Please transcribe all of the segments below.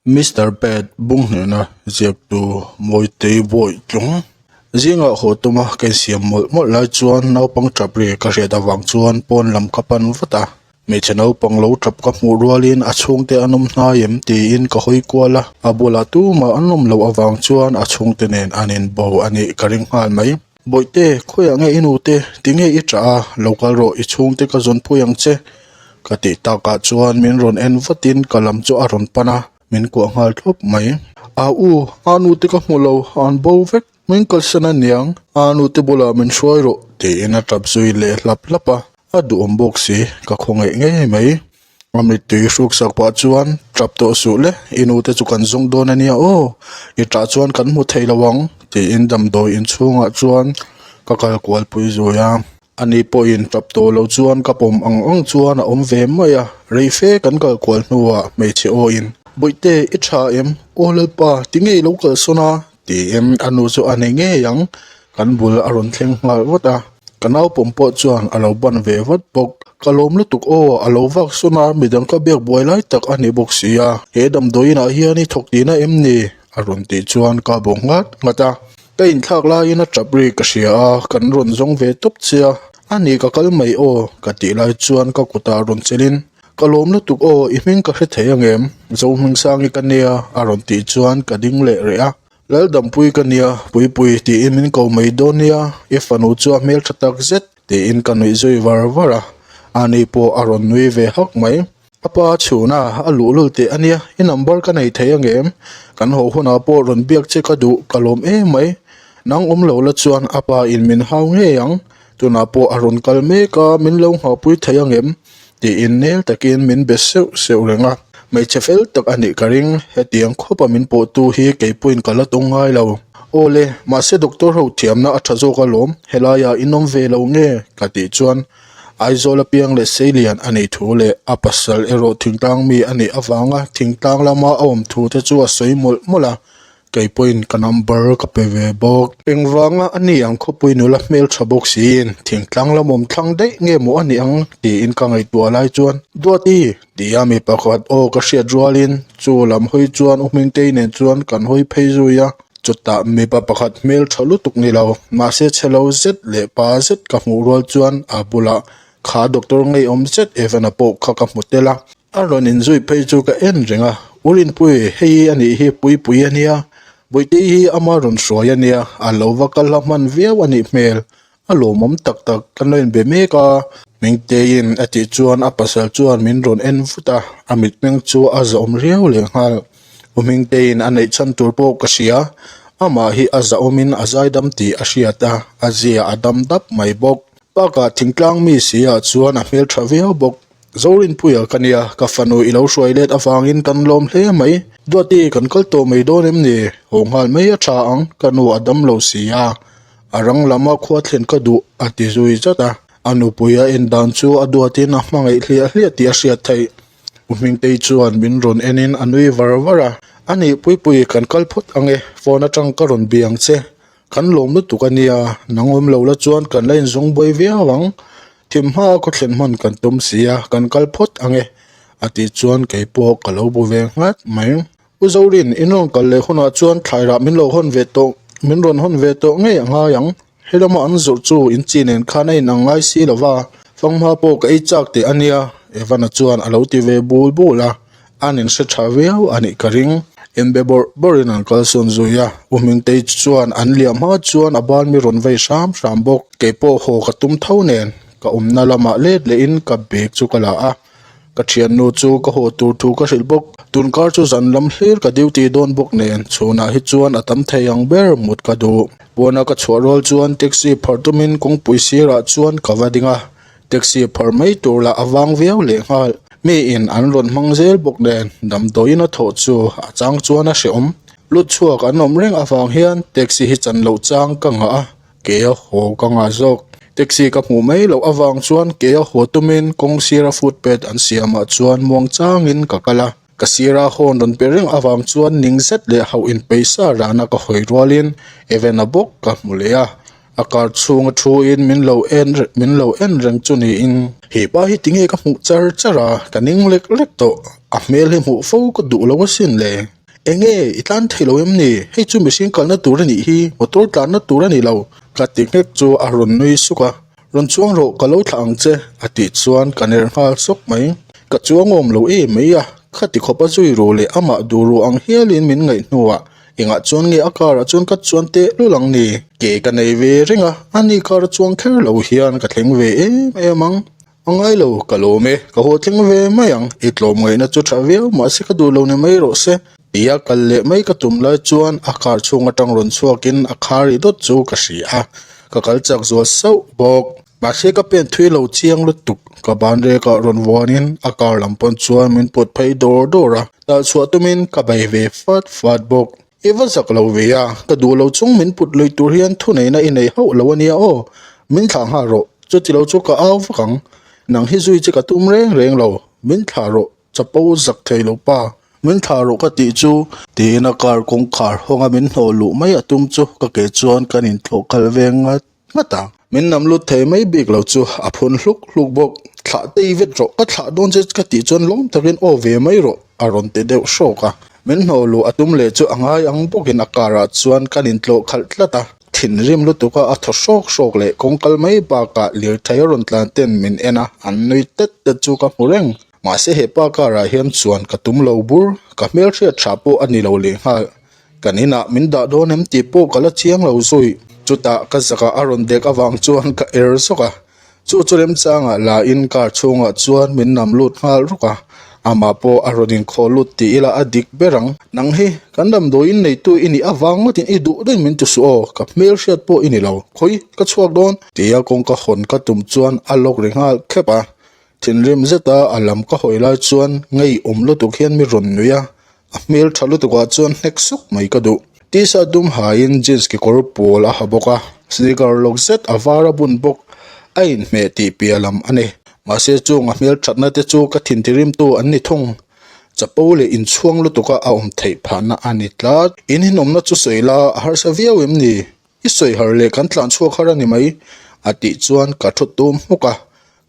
Mister Bad bung hnena ziaktu Mawitei Bawi tlung zingah haw tuma ka insiam mawlh mawlh lai chuan naupang tap ri ka hriat avang chuan pawn lam ka pan vat a, hmeichhe naupang lo tap ka hmuh rualin a chhungte an awm hnai em tiin ka hawi kual a, a bulah tumah an awm loh avang chuan a chhungte nen an inbo a nih ka ring nghal mai. Bawihte, khawiah nge i nute? Tinge i ṭah a? Lo kal rawh, i chhungte ka zawn pui ang che. Ka tih takah chuan min rawn en vatin ka lam chu a rawn pan a, min kuah nghal thlawp mai. Au u, a nute ka hmu lo, an bo vek. Min kalsan a niang, a nute bulah min hruai rawh, tiin a ṭap zui leh hlap hlap a. A duhawm bawk si, ka khawngaih ngei mai. A mittui hruk sak pah chuan, Tap tawh suh le, i nute chu kan zawng dawn a nia aw, i tah chuan kan hmu thei lo ang, tiin damdawi inchhungah chuan ka kal kual pui zui a. Ani pawhin tap tawh lo chuan ka pawm ang ang chuan a awm ve mai a, rei fe kan kal kual hnuah hmeichhe awin, Bawihte, i tha em? Aw Lalpa, tinge i lo kalsawn a? Tiin a nu chu a ni ngei ang, kan bul a rawn thleng nghal vat a, ka naupawm pawh chuan a lo ban ve vat bawk. Ka lawm lutuk aw, a lo vak sawn a, midang ka biak buai lai tak a ni bawk si a, he damdawiin ah hian i thawk tihna em ni? a rawn tih chuan ka bawk nghat nghat a, ka inthlak laiin a tap ri ka hria a, kan rawn zawng ve tawp che a, a ni ka kal mai aw ka tih lai chuan ka kutah rawn chelin Ka lawm lutuk aw, i hming ka hre thei angem? Zohmingsangi ka nia a rawn tih chuan ka ding leh reh a. Laldampui ka nia, Puipui tiin min ko mai dawn nia, i fanu chu a hmeltha tak zet tiin ka nuih zui var var a. Ani pawh a rawn nui ve hak mai. A pa chhuna a luhlul teh a nia, i number ka nei thei angem? Kan haw hunah pawh rawn biak che ka duh, ka lawm em mai. Nang awm lo la chuan a pa in min hau ngei ang, tunah pawh a rawn kal mek a, min lo nghahpui thei angem? Tiin nel takin min be seuh seuh reng a, hmeichhe fel tak a nih ka ring, hetiang khawpa min pawhtu hi keipawhin ka la tawng ngai lo. Aw le, mahse doctor ho thiamna a tha zawk alawm, helaiah in awm ve lo nge? ka tih chuan Aizawl apiang leh Seilian a nih thu leh a pasal erawh thingtlang mi a nih avanga thingtlang lama a awm thu te chu a sawi mawlh mawlh a, Kei pawhin ka number ka pe ve bawk. Engvanga a ni ang khawpui nula hmeltha bawk siin thingtlang lam awm thlang daih nge maw a ni ang tiin ka ngaihtuah lai chuan Duati tia mi pakhat aw ka hriat rualin chu lam hawi chuan U Hmingtei nen chuan kan hawi phei zui a. Chutah mipa pakhat hmeltha lutuk ni lo mahse chhe lo zet leh pa zet ka hmuh rual chuan a bulah kha doctor ngeiawm zet Evan-a pawh kha ka hmu tel a. A rawn inzui phei chu ka en reng a, U Rinpui, hei a nih hi Puipui a nia, Bawihtei hi ama rawn hruai a nia, a lo va kal hla hman viau a nih hmel, a lawmawm tak tak kan lo inbe mek a. Hmingteiin a tih chuan a pasal chuan min rawn en vut a, a mitmeng chu a zahawm riau lehnghal. U Hmingteiin a neih chhan tur pawh ka hria, amah hi a zahawmin a zaidam tih a hriat a, a zia a dam dap mai bawk. Bakah thingtlang mi si ah chuan a hmeltha viau bawk. Zorinpuia ka nia, ka fanu i lo hruai let avangin kan lawm hle mai. Duati, kan kal tawh mai dawn em ni? Haw nghal mai a tha ang, ka nu a dam lo si a. A rang lama khua thlen ka duh, a ti zui zat a. A nupui a en dan chu a duatin a hmangaih hliah hliah tih a hriat theih. U Hmingtei chuan min rawn enin a nui var var a. A nih Puipui, kan kal phawt ang e, phone atang ka rawn bia ang che. Kan lawm lutuk a nia, nang awm lo la chuan kan la inzawng buai viau ang. Thim hma a khawthlen hman kan tum si a, kan kal phawt ang e, a tih chuan kei pawh ka lo bu ve nghat mai. U Zorin, in rawn kal leh hunah chuan thlairah min lo hawn ve tawh, min rawn hawn ve tawh ngei a ngai ang. He lama an zawrh chu in chi nen khan a inang ngai si lo va, fanghma pawh ka ei chak teh a nia, Evan-a chuan a lo ti ve bul bul a. An inhre tha viau a nih ka ring. Inbe bawrh bawrhin an kalsawn zui a, U Hmingtei chuan an liam hma chuan a ban mi rawn vei hram hram bawk. Kei pawh haw ka tum tho nen ka awmna lamah let lehin ka bag chu ka la a, ka thiannu chu ka haw tur thu ka hrilh bawk. Tunkar chu zan lam hlir ka duty dawn bawk nen chhunah hi chuan a tam thei ang ber mut ka duh. Pawn a ka chhuah rual chuan taxi phar tumin kawngpui sirah chuan ka va ding a, Taxi phar mai tur lah a vang viau leh nghal. Mi in an rawn hmang zel bawk nen damdawiin a thawh chu a chang chuan a hrehawm. Lut chhuak an awm reng avang hian taxi hi chan loh chang ka ngah a, ke a haw ka ngah zawk. Taxi ka hmuh mai loh avang chuan ke a haw tumin kawng sira footpath an siamah chuan muang changin ka kal a. Ka sira hawn rawn pe reng avang chuan ning zet leh hauh in paisa rana ka hawi rualin Evan-a bawk ka hmu leh a, a car chhunga thu in min lo en min lo en reng chu niin. He pa hi tinge ka hmuh char char a, ka ning lek lek tawh, a hmel hi hmuh fo ka duh lo asin le. Enge, i tlan thei lo em ni? Hei chu mihring kalna tur a nih hi, motor tlanna tur a ni lo, ka ti nghek chu a rawn nui suk a. Rawn chuang rawh, ka lo thlah ang che, a tih chuan ka ner nghal sawk mai. Ka chuang awm lo em mai a, khati khawp a zui ru leh amah duh ru ang hialin min ngaih hnuah engah chuan nge a car ah chuan ka chuan teh lul ang ni? Ke ka nei ve reng a, ani car a chuang kher lo hian ka thleng ve em em ang. A ngai lo, ka lawm e, ka haw thleng ve mai ang, i tlawm ngaihna chu tha viau mahse ka duh lo ni mai rawh se. Tia kal leh mai ka tum lai chuan a car chhung atang rawn chhuakin a khar ri dawt chu ka hria a, ka kal chak zual sauh bawk. Mahse ka pen thui lo chiang lutuk, ka ban rekah rawn vuanin a car lam pawn chuan min put phei dawr dawr a, talh chhuah tumin ka bei ve fat fat bawk. I va zak lo ve a, ka duh lo chung min put lui tur hian thuneihna i nei hauh lo a nia aw, min thlah nghal rawh, chuti lo chu ka au vak ang, nang hi zui che ka tum reng reng lo, min thlah rawh, chapo zak thei lo pa, min thlah rawh ka tih chu, tiin a car kawngkhar hawnga min hnawh luh mai a tum chu ka ke chuan kan inthlawh khalh ve ngat. Nghat a, min nam lut thei mai bik lo chu a phun hluk hluk bawk. Thlah tei vet rawh, ka thlah dawn che ka tih chuan lawm takin aw ve mai rawh a rawn ti deuh hrawk a. Min hnawh luh a tum leh chu a ngai ang bawkin a car ah chuan kan intlawh khalh tlat a. Thinrim lutuk a a thaw hrawk hrawk leh kawng kal mai bakah lirthei a rawn tlan ten min en a, an nui tet tet chu ka hmu reng. Mahse hepa car ah hian chuan ka tum lo bur, ka hmelhriat tha pawh a ni lo lehnghal. Kan inah min dah dawn em tih pawh ka la chiang lo zui. Chutah ka zakah a rawn dek avang chuan ka er zawk a. Chu chu remchangah la in car chhungah chuan min nam lut nghal rawk a. Amah pawh a rawn inkhawh lut tih ila a dik ber ang. Nang hi kan damdawiin neitu i nih avang ngawtin i duh daih min ti suh aw, ka hmelhriat pawh i ni lo. Khawi, ka chhuak dawn. Tia kawngka hawn ka tum chuan a lawk ri nghal khep a. Thinrim zeta a lam ka hawi lai chuan ngeiawm lutuk hian mi rawn nui a, a hmel tha lutukah chuan hnek suk mai ka duh. T-shirt dum haiin jeans kekawr pawl a ha bawk a, sneaker lawk zet a var a bun bawk. A inhmeh tih piah lam a ni. Mahse chung a hmel thatna te chu ka thintirimtu an ni thung. Chapo leh inchhuang lutuka a awm theih phahna a ni tlat. In inawmna chu sawi la a harsa viau em ni? I sawi har leh kan tlan chhuak har a ni mai a tih chuan ka thu tum hmuk a,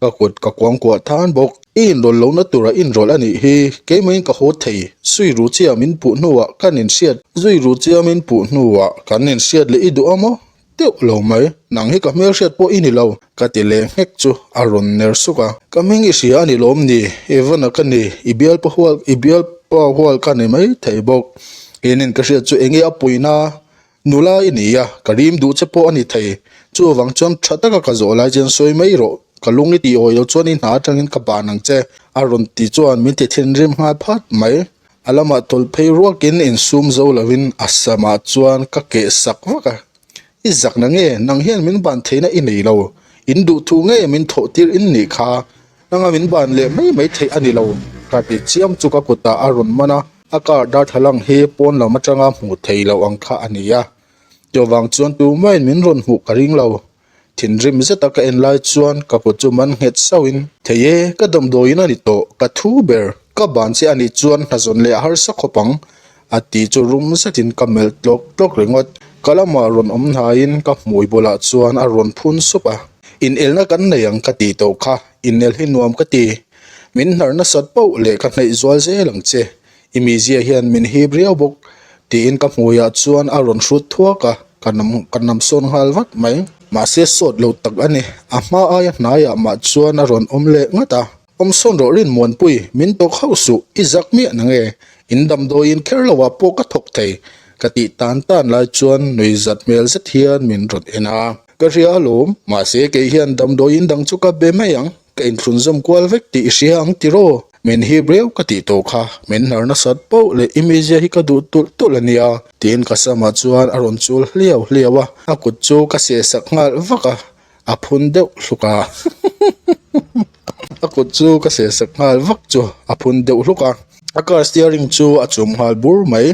ka kut ka kuangkuah than bawk. I inrawlh lohna tura inrawlh a nih hi, keimah-in ka haw thei, zui ru chia min puh hnuah kan inhriat, zui ru chia min puh hnuah kan inhriat leh i duh a maw? Deuh lo mai, nang hi ka hmelhriat pawh i ni lo, ka ti leh nghek chu a rawn ner suk a. Ka hming i hria a ni lawm ni, Evan-a ka ni, i bialpa hual, i bialpa hual ka ni mai thei bawk. Keinin ka hriat chu enge a puina? Nula i ni a, ka rim duh che pawh a ni thei. Chuvang chuan tha taka ka zawh lai chuan sawi mai rawh, ka lung i tih awi lo chuan i hna atangin ka ban ang che, a rawn ti chuan min ti thinrim nghal phat mai. A lamah tawlh phei ruakin insum zo lovin a samah chuan ka keh sak vak a. I zak na nge, nang hian min ban theihna i nei lo, in duh thu nge min thawh tir in nih kha, nanga min ban leh mai mai theih a ni lo, ka ti chiam chu ka kutah a rawn man a. A car darthlalang hi pawn lam atanga hmuh theih loh ang kha a ni a, chuvang chuan tumaiin min rawn hmuh ka ring lo. Thinrim zeta ka en lai chuan ka kut chu man nghet sauhin, Thei e, ka damdawiin a ni tawh, ka thu ber, ka ban che a nih chuan hna zawn leh a harsa khawp ang, a tih chu rum zetin ka melh tlawk tlawk ringawt. Ka lamah rawn awm hnaiin ka hmui bulah chuan a rawn phun sup a, Inelna kan nei ang ka tih tawh kha, inel hi nuam ka ti. Min hnar nasat pauh leh ka hnaih zual zel ang che, i mizia hian min hip riau bawk, tiin ka hmuiah chuan a rawn hrut thuak a, ka nam ka nam sawn nghal vat mai. Mahse sawt lo tak a ni, a hma aia hnaiah mah chuan a rawn awm leh ngat a, Awm sawn rawh Rinmuanpui, min tawk hauh suh, i zak miah na nge, in damdawiin kher lo ah pawh ka thawk thei, ka tih tan tan lai chuan nui zat hmel zet hian min rawn en a. Ka hria alawm, mahse kei hian damdawiin dang chu ka be mai ang. Ka inthlunzawm kual vek tih i hria ang tiraw? Min hip riau ka tih tawh kha, min hnar nasat poh leh i mizia hi ka duh tulh tulh a nia, tiin ka samah chuan a rawn chul hliau hliau a, a kut chu ka seh sak nghal vak a, a phun deuh hluk a. A kut chu ka seh sak nghal vak chu a phun deuh hluk a, a car steering chu a chum nghal bur mai.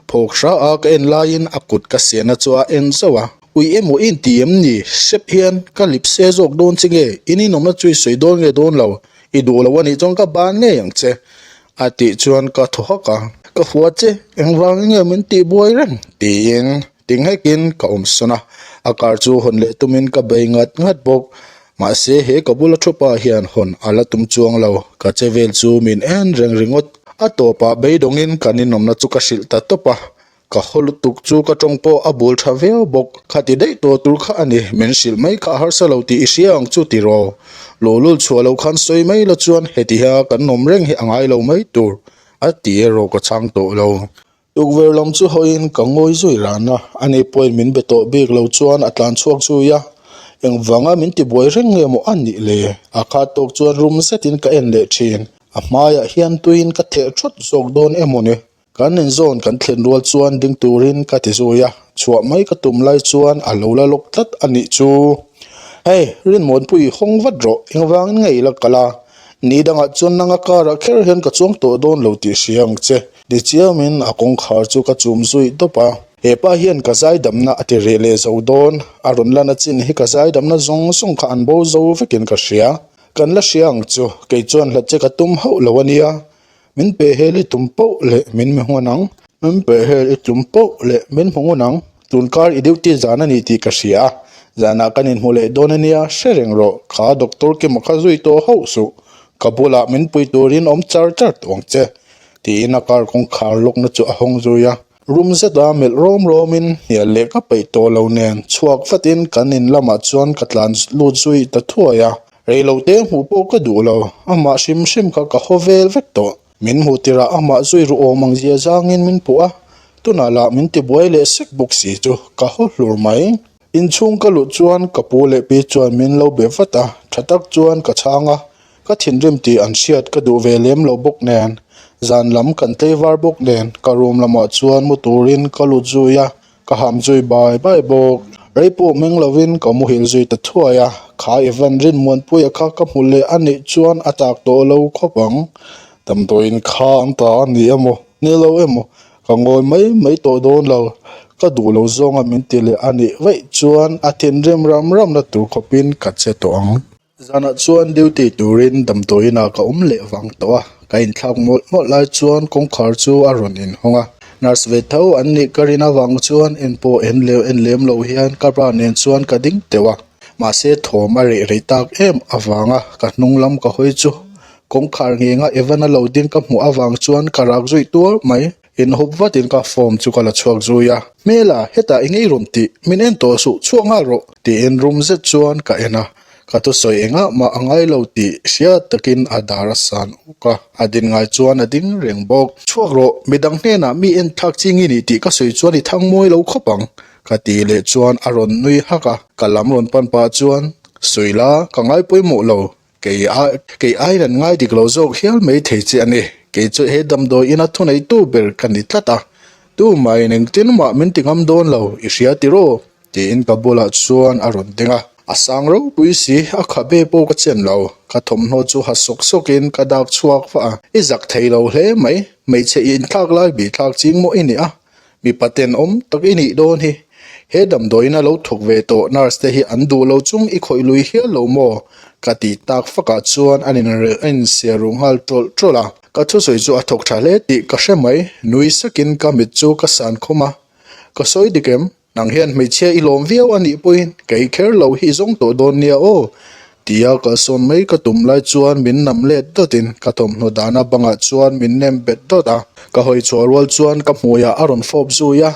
Phawk hra a ka en laiin a kut ka sehna chu a en zauh a. Ui emaw i inti em ni? Hrep hian ka lip se zawk dawn che nge? In inawmna chu i sawi dawn nge dawn lo? I duh lo a nih chuan ka ban ngei ang che. A tih chuan ka thaw hak a. Ka hua che, engvangin nge min tih buai reng? Tiin tinghekin ka awm sawn a. A car chu hawn leh tumin ka bei ngat ngat bawk. Mahse he ka bula thu pa hian hawn a la tum chuang lo. Ka che vel chu min en reng ringawt. A tawpah beidawngin kan inawmna chu ka hrilh ta tawp a, ka haw lutuk chu ka tawng pawh a bul tha viau bawk. Khati daih tawh tur kha a ni, min hrilh mai kha a harsa lo tih i hria ang chu tiraw? Luhlul chhuah lo khan sawi mai la chuan heti hia kan awm reng hi a ngai lo mai tur a ti erawh ka chhang tawh lo. Tukverh lam chu hawiin ka ngawi zui ran a, ani pawhin min be tawh bik lo chuan a tlan chhuak zui a, engvanga min tibuai reng nge maw a nih le? A khat tawk chuan rum zetin ka en leh thin, a hmaiah hian tuiin ka theh thawt zawk dawn emaw ni? Kan inzawn kan thlen rual chuan ding turin ka ti zui a, chhuah mai ka tum lai chuan a lo la lawk tlat a nih chu. Hey, Rinmuanpui hawng vat rawh, engvangin nge i la kal a? Ni dangah chuan nanga karah kher hian ka chuang tawh dawn lo tih hria ang che. Tichiamin a kawngkhar chu ka chum zui dawp a. He pa hian ka zaidamna a ti reh leh zo dawn. A rawn lan a chin hi ka zaidamna zawng zawng kha an bo zo vekin ka hria. Kan la hria ang chu, kei chuan hlat che ka tum hauh lo a nia. Min peh hel i tum poh leh min mi hmun ang. Min peh hel i tum poh leh min hmu ngun ang. Tunkar i duty zan a ni tih ka hria a. Zanah kan inhmu leh dawn a nia, hre reng rawh. Kha doctor Kima kha zui tawh hauh suh. Ka bulah min pui turin awm char char tawh ang che. Tiin a car kawngkhar lawkna chu a hawng zui a. Rum zeta melh rawm rawmin hnial leh ka peih tawh lo nen chhuak vatin kan in lamah chuan ka tlan lut zui ta thuai a. Reilote hmuh pawh ka duh lo, amah hrim hrim kha ka haw vel vek tawh. Min hmuh tirah amah zui ru awm ang zia zangin min puh a, tunah lah min tibuai leh sek bawk si chu ka haw hlur mai. Inchhung ka luh chuan ka pu leh pi chuan min lo be vat a, tha tak chuan ka chhang a. Ka thinrim tih an hriat ka duh ve lem lo bawk nen, zan lam kan tleivar bawk nen ka room lamah chuan mu turin ka lut zui a, ka ham zui bai bai bawk. Rei pawh meng lovin ka muhil zui ta thuai a, kha Evan Rinmuanpuia kha ka hmu leh a nih chuan a tak tawh lo khawp ang. Damdawiin kha an ta a ni emaw, ni lo emaw, ka ngawi mai mai tawh dawn lo. Ka duh lo zawnga min ti leh a nih vaih chuan a thinrim ram ramna tur khawpin ka che tawh ang. Zanah chuan duty turin damdawiinah ka awm leh vang tawh a, ka inthlak mawlh mawlh lai chuan kawngkhar chu a rawn inhawng a. Nurse ve tho an nih ka rin avang chuan en pawh en leh en lem lo hian ka bra nen chuan ka ding teuh a, mahse thawm a reh rei tak em avanga ka hnung lam ka hawi chu kawngkhar ngenga Evan-a lo ding ka hmuh avang chuan ka rak zuih tuar mai. Inhup vatin ka form chu ka la chhuak zui a, Hmela, hetah i ngei rawn tih, min en tawh suh, chhuak nghal rawh, tiin rum zet chuan ka en a, ka thusawi engah mah a ngai lo tih hriat takin a dar a san uk a, a din ngai chuan a ding reng bawk. Chhuak rawh, midang hnenah mi en thlak chi ngi nih tih ka sawi chuan i thang mawi lo khawp ang, ka tih leh chuan a rawn nui hak a, ka lam rawn pan pah chuan, Sawi la, ka ngai pawimawh lo, Kei a kei aiin an ngai dik lo zawk hial mai thei che a ni. Kei chu he damdawi ina thuneitu ber ka ni tlat a, tumah in engtin mah min ti ngam dawn lo, i hria tiraw? tiin ka bulah chuan a rawn ding a. A sang ropui si, a khabe pawh ka chen lo. Ka thawmhnaw chu ha sawk sawkin ka dak chhuak vah a. I zak thei lo hle mai, hmeichhe i inthlak lai bihthlak ching maw i ni a, Mipa tenawm tak i nih dawn hi. He damdawiin a lo thawk ve tawh nurse te hi an duh lo chung i khawih lui hial lo maw? Ka tih tak fakah chuan an in a insiah ruh nghal tawlh tawlh a. Ka thusawi chu a thawk tha hle tih ka hre mai. Nui sakin ka mit chu ka san khawm a. Ka sawi dik em? Nang hian hmeichhia i lawm viau a nih pawhin kei kher lo hi i zawng tawh dawn nia aw. Tia kalsawn mai ka tum lai chuan min nam let dawtin ka thawmhnaw dahna bangah chuan min nem bet dawt a. Ka hawi chhuah rual chuan ka hmuiah a rawn fawp zui a,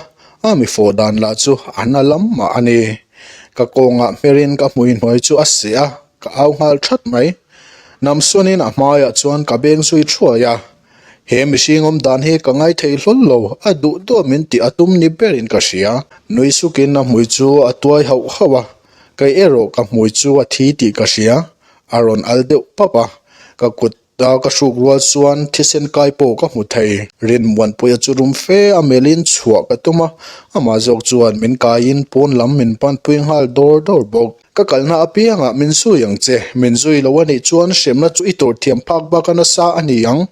a mi fawh dan lah chu a na lam mah a ni. Ka kawngah hmerin ka hmui hnuai chu a seh a, ka au nghal that mai. Namsawnin a hmaiah chuan ka beng zui thuai a. He mihring awm dan hi ka ngai thei hlawl lo, a duh duh min tih a tum ni berin ka hria. Nui sukin a hmui chu a tuai hauh hauh a, kei erawh ka hmui chu a thi tih ka hria, a rawn al deuh pap a, ka kut a ka hruk rual chuan thisen kai pawh ka hmu thei. Rinmuanpuia chu rum fe a melhin chhuah ka tum a, amah zawk chuan min kaiin pawn lam min panpui nghal dawr dawr bawk. Ka kalna apiangah min zui ang che, min zui lo a nih chuan hremna chu i tur thiam phak bak a nasa a ni ang.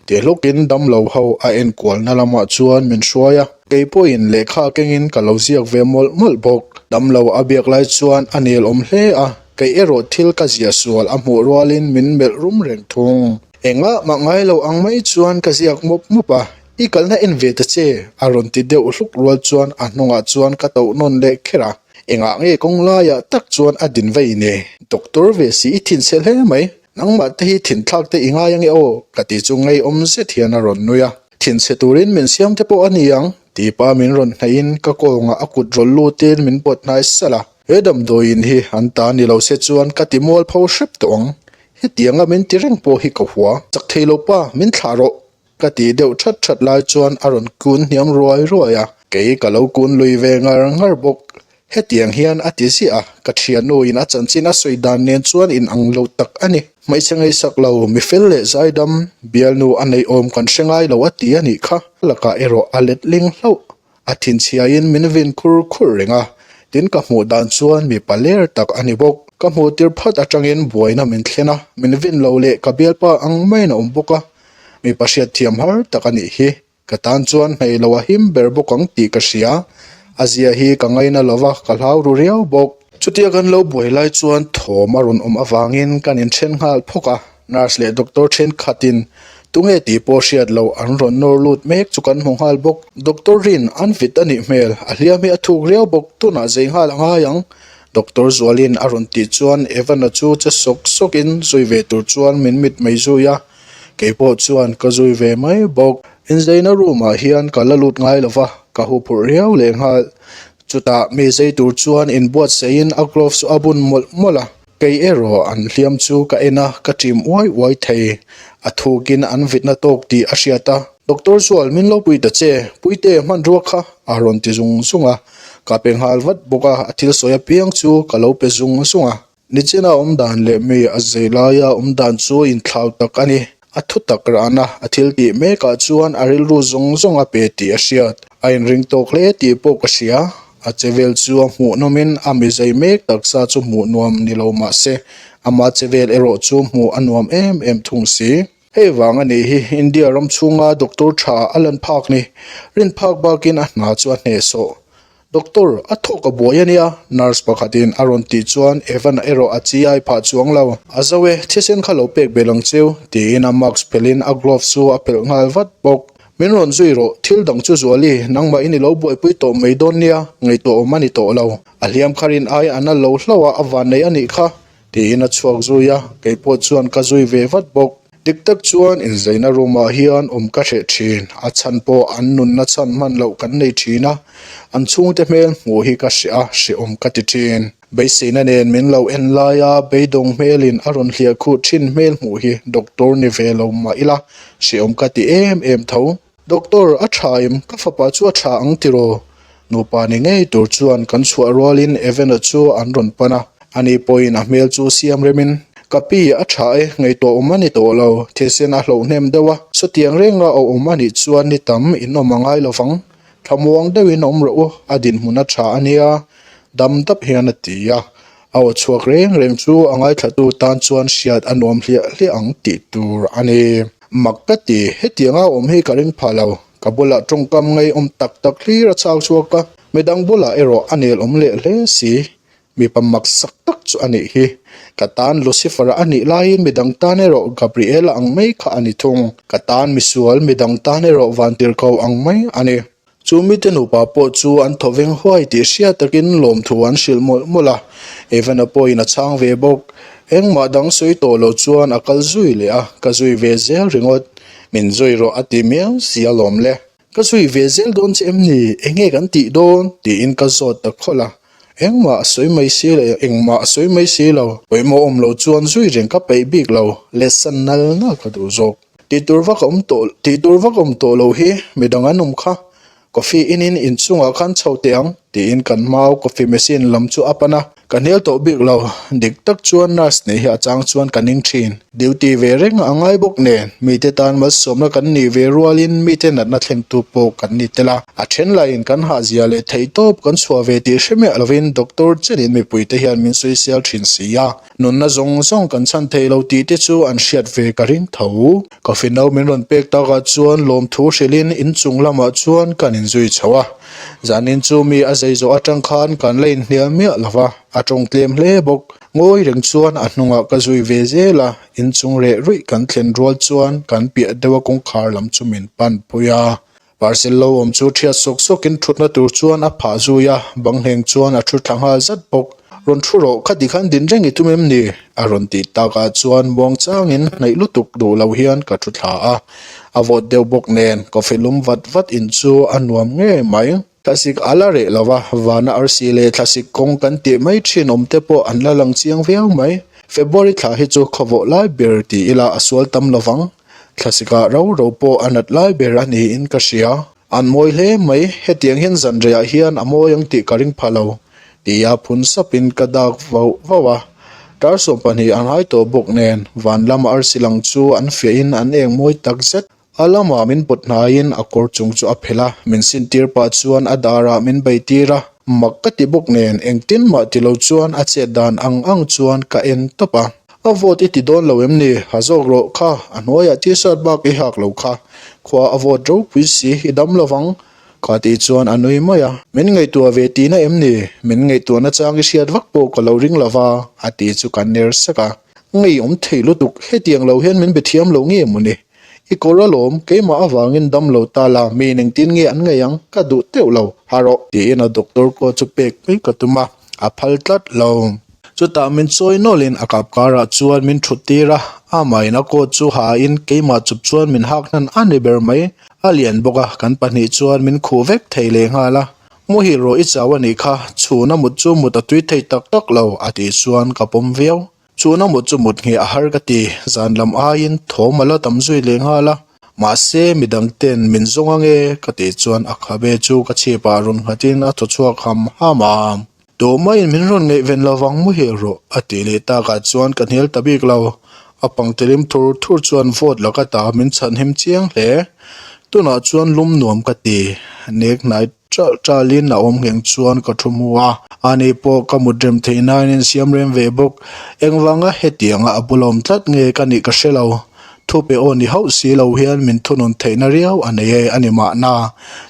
Ti hlawkin damlo ho a enkualna lamah chuan min hruai a, kei pawhin lehkha kengin ka lo ziak ve mawlh mawlh bawk. Damlo a biak lai chuan a nel awm hle a, kei erawh thil ka ziah sual a hmuh rualin min melh rum reng thung. Engah mah ngai lo ang mai chuan ka ziak mawp mawp a, I kalna en ve ta che, a rawn ti deuh hluk rual chuan a hnungah chuan ka tauh nawn leh kher a. Engah nge kawng laiah tak chuan a din vei ne? Doctor ve si i thinchhe hle mai. Nangmah te hi thinthlak te i ngai ange aw, ka ti chu ngeiawm zet hian a rawn nui a. Thinchhe turin min siam te pawh a ni ang, tih pa min rawn hnaihin ka kawngah a kut rawn lutin min pawt hnai salh a. He damdawiin hi an ta ni lo se chuan ka ti mualpho hrep tawh ang. Hetianga min ti reng pawh hi ka hua. Chak thei lo pa, min thlah rawh, ka tih deuh that that lai chuan a rawn kun hniam ruai ruai a. Kei ka lo kun lui ve ngar ngar bawk. Hetiang hian a ti ziah a, ka thiannuin a chanchin a sawi dan nen chuan in ang lo tak a ni. Hmeichhe ngaihsak lo, mi fel leh zaidam, bialnu a neih awm kan hre ngai lo a ti a nih kha. A lakah erawh a letling hlauh. A thinchhiain min vin khur khur reng a, tin ka hmuh dan chuan mi paler tak a ni bawk. Ka hmuh tir phat atangin buaina min thlen a, min vin lo leh ka bialpa ang maiin a awm bawk a, mipa hriatthiam har tak a nih hi. Ka tan chuan hnaih lo a him ber bawk ang tih ka hria. A zia hi ka ngaina lo va, ka hlau ru riau bawk. Chutia kan lo buai lai chuan thawm a rawn awm avangin kan inthen nghal phawk a, nurse leh doctor thenkhatin tunge tih pawh hriat loh an rawn nawr lut mek chu kan hmu nghal bawk. Doctor Rin an vit a nih hmel, a hliam hi a thuk riau bawk, tunah zei nghal a ngai ang. Doctor Zualin a rawn tih chuan Evan-a chu che sawk sawkin zui ve tur chuan min mit mai zui a. Kei pawh chuan ka zui ve mai bawk. Inzeina room ah hian ka la lut ngai lo va, ka hu phurh riau leh nghal. Chutah mi zei tur chuan inbuatsaih in a gloves chu a bun mawlh mawlh a. Kei erawh an hliam chu ka en a, ka ṭim uai uai thei. A thukin an vitna tawk tih a hriat a. Doctor Zual min lo pui ta che, Puite hmanrua kha a rawn ti zung zung a. Ka pe nghal vat bawk a, a thil sawi apiang chu ka lo pe zung zung a. Nichina awm dan leh mi a zei laia awm dan chu inthlau tak a ni. A thu tak ran a, a thil tih mekah chuan a rilru zawng zawng a pe tih a hriat. A inring tawk hle tih pawh ka hria. A che vel chu a hmuh nawmin a mi zei mek taksa chu hmuh nuam ni lo mah se, ama che vel erawh chu hmuh a nuam em em thung si. Hei vang a nih hi India ram chhunga doctor tha a lan phak ni. Rin phak bakin a hna chu a hnehsawh. Doctor, a thawk a buai a nia, nurse pakhatin a rawn tih chuan Evan-a erawh a chi ai phah chuang lo. A zo e, thisen kha lo pek belh ang cheu, tiin a mask phelhin a glove chu a phelh nghal vat bawk. Min rawn zui rawh, thil dang chu Zuali, nangmahin i lo buaipui tawh mai dawn nia, ngaihtuah awm a ni tawh lo. A hliam kha rin ai a na lo hlauh a, a vannei a nih kha, Tiin a chhuak zui a, kei pawh chuan ka zui ve vat bawk. Dik tak chuan inzaina room ah hian awm ka hreh thin, a chhan pawh an nunna chhan hman loh kan nei thin a, an chhungte hmel hmuh hi ka hreh a, hrehawm ka ti thin. Beiseina nen min lo en lai a, beidawng hmelin a rawn hliah khuh thin hmel hmuh hi doctor ni ve lo mah ila, hrehawm ka ti em em tho. Doctor, a tha em? Ka fapa chu a tha ang tiraw? Nupa ni ngei tur chuan kan chhuah rualin Evan-a chu an rawn pan a, ani pawhin a hmel chu siam remin, Ka pi, a tha e, ngaihtuah awm a ni tawh lo, thisen a hloh hnem deuh a, chutiang renga a awm a nih chuan ni tam in awm a ngai lo vang, thlamuang deuhin awm rawh u, a dinhmun a tha a nia, dam dap hian a ti a. A aw chhuak reng reng chu a ngaithlatu tan chuan hriat a nuam hliah hliah ang tih tur a ni. Mak ka ti, hetianga awm hi ka ring phah lo. Ka bulah tawngkam ngeiawm tak tak hlir a chhak chhuak a, midang bulah erawh a nel awm leh hle si. Mipa mak sak tak chu a nih hi. Ka tan Lucifer-a a nih laiin midang tan erawh Gabriel-a ang mai kha a ni thung. Ka tan misual, midang tan erawh vantirhko ang mai a ni. Chu mite nupa pawh chu an thaw veng huai tih hriat takin lawmthu an hrilh mawlh mawlh a, Evan-a pawhin a chhang ve bawk. Engmah dang sawi tawh lo chuan a kal zui leh a, ka zui ve zel ringawt. Min zui rawh a ti miau si alawm le. Ka zui ve zel dawn che em ni? Enge kan tih dawn? tiin ka zawt ta khawlh a. Engmah a sawi mai si lo, engmah a sawi mai si lo. Pawimawh awm lo chuan zui reng ka peih bik lo, lesson nal nal ka duh zawk. Tih tur vak a awm tawh tih tur vak a awm tawh lo hi midang an awm kha. Coffee in in inchungah khan chho teh ang tiin kan hmau coffee machine lam chu a pan a. Ka hnial tawh bik lo, dik tak chuan nurse nih hi a chang chuan ka ning thin. Duty ve reng a ngai bawk nen mite tan malsawmna kan nih ve rualin mite natna thlengtu pawh kan ni tel a. A then laiin kan hahzia leh theihtawp kan chhuah ve tih hre miah lovin doctor chenin mipuite hian min sawisel thin si a. Nunna zawng zawng kan chhan thei lo tih te chu an hriat ve ka ring tho. Coffee no min rawn pek takah chuan lawmthu hrilhin inchung lamah chuan kan inzui chho a. Zanin chu mi a zei zawh atang khan kan la inhnial miah lo va, a tawng tlem hle bawk. Ngawi reng chuan a hnungah ka zui ve zel a, inchung reh ruih kan thlen rual chuan kan piah deuha kawngkhar lam chu min pan pui a. Parcel lo awm chu ṭhiat sawk sawkin ṭhutna tur chuan a phah zui a, bang hleng chuan a ṭhu thla nghal zat bawk. Rawn thu rawh, khati khan din reng i tum em ni? A rawn tih takah chuan muangchangin hnaih lutuk duh lo hian ka thu thla a. A vawt deuh bawk nen coffee lum vat vat in chu a nuam ngei mai. Thlasik a la reh lo va, vana arsi leh thlasik kawng kan tih mai thin awm te pawh an la lang chiang viau mai. February thla hi chu khawvawh lai ber ti ila a sual tam lo vang. Thlasikah ro ro pawh a nat lai ber a niin ka hria. An mawi hle mai, hetiang hian zanreiah hian a mawi ang tih ka ring pha lo, tia phun sapin ka dak vauh vauh a. Tarsawm pahnih an hai tawh bawk nen, van lama arsi lang chu an fiahin an eng mawi tak zet. A lamah min pawt hnaiin a kawr chung chu a phelh a, min sintir pah chuan a darah min bei tir a. Mak ka ti bawk nen engtin mah ti lo chuan a chet dan ang ang chuan ka en tawp a. A vawt i ti dawn lo em ni? Ha zawk rawh kha, a hnuaiah t-shirt bak i hak lo kha. Khua a vawt ropui si, i dam lo vang. Kha tih chuan a nui mai a. Min ngaihtuah ve tihna em ni? Min ngaihtuahna chang i hriat vak pawh ka lo ring lo va, a ti chu ka ner sak a. Ngeiawm thei lutuk, hetiang lo hian min be thiam lo nge mawni? I kawr alawm, keimah avangin dam lo ta la, mi engtin nge an ngaih ang? Ka duh teuh lo, ha rawh. Tiin a doctor pawh chu pek mai ka tum a, a phal tlat lo. Chutah min chawi nawlhin a kap karah chuan min thut tir a, amahin a coat chu ha in keimah chup chuan min hak hnan a ni ber mai. A lian bawk a, kan pahnih chuan min khuh vek thei leh nghal a. Muhil rawh i chau a nih kha, chhuna mut chu mut a tui thei tak tak lo, a tih chuan ka pawm viau. Chuna mut chu mut ngheh a har ka ti, zan lam aiin thawm a la tam zui leh nghal a, mahse midang ten min zawng ange ka tih chuan a khabe chu ka chhip ah rawn nghat in a thaw chhuak ham ham a. Tumaiin min rawn ngaihven lo vang muhil rawh a tih leh takah chuan ka hnial ta bik lo, a pangtilim thur thur chuan vote laka ta min chhanhim chiang hle. Tunah chuan lum nuam ka ti, nek hnai Ṭalh ṭalin a awm ngheng chuan ka thu hmu a, ani pawh ka mut rem theih nain in siam rem ve bawk. Engvanga hetianga a bul awm tlat nge ka nih ka hre lo. Thupe aw ni hauh si lo hian min thunun theihna riau a nei e a ni mahna.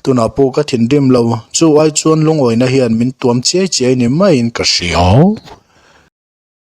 Tunah pawh ka thinrim lo, chu ai chuan lungawina hian min tuam chiai chiai ni maiin ka hria.